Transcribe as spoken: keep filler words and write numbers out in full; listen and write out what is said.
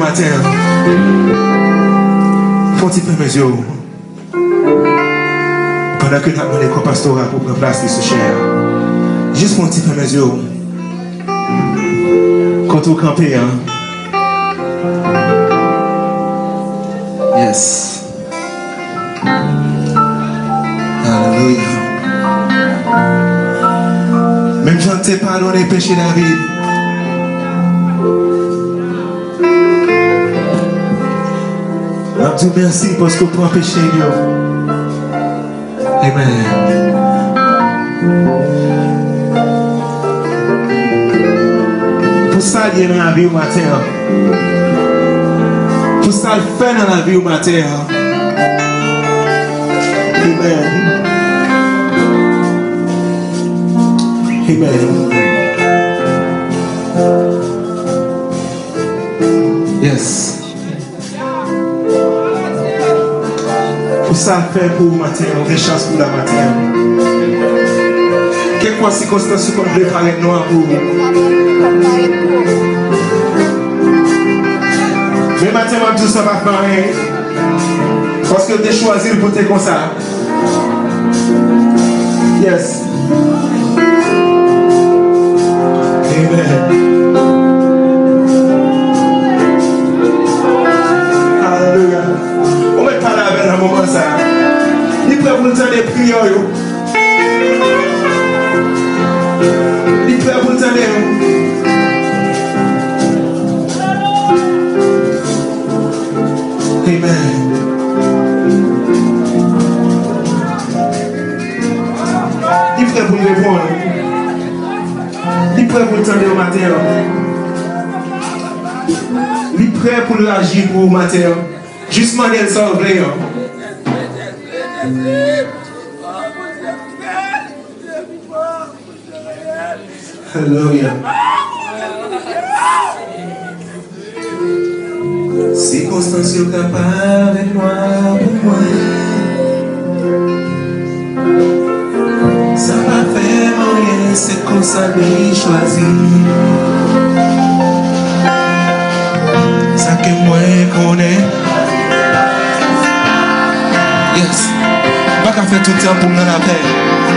Maten an, fè yon ti fèmen zye w. Pandan ke n ap mande kò pastoral pou pran plas li sou chè a, jis fè yon ti fèmen zye w. Kote w kanpe an. Yes. Alelouya. Menm jan l te padone peche David, n ap di w mèsi paske w pran peche m yo. Amen. Pou sa l ye nan lavi w maten an. Pou sa l fè nan lavi w maten an. Amen. Amen. Yes. Pou sa l fè pou ou maten an, ou gen chans pou la maten an. Kèlkeswa sikonstans ou konn vle parèt nwa pou ou. Men maten an, m ap di w sa pa fè anyen. Paske l te chwazi l pou te konsa. Yes. Amen. Alelouya. Ou mèt pale avè l nan moman sa a. Li prè pou l tande priyè w yo. Li prè pou l tande yo. Amen. Li prè pou l reponn. Li prè pou l tande w maten an. Li prè pou l aji pou ou maten an. Jis mande l sa w vle an. Alelouya. Sikonstans yo ka parèt nwa pou mwen. Sa pa fè m anyen, se konsa li chwazi. Sa ke mwen konnen. Yes. M pa ka fè tout tan pou m nan lapè.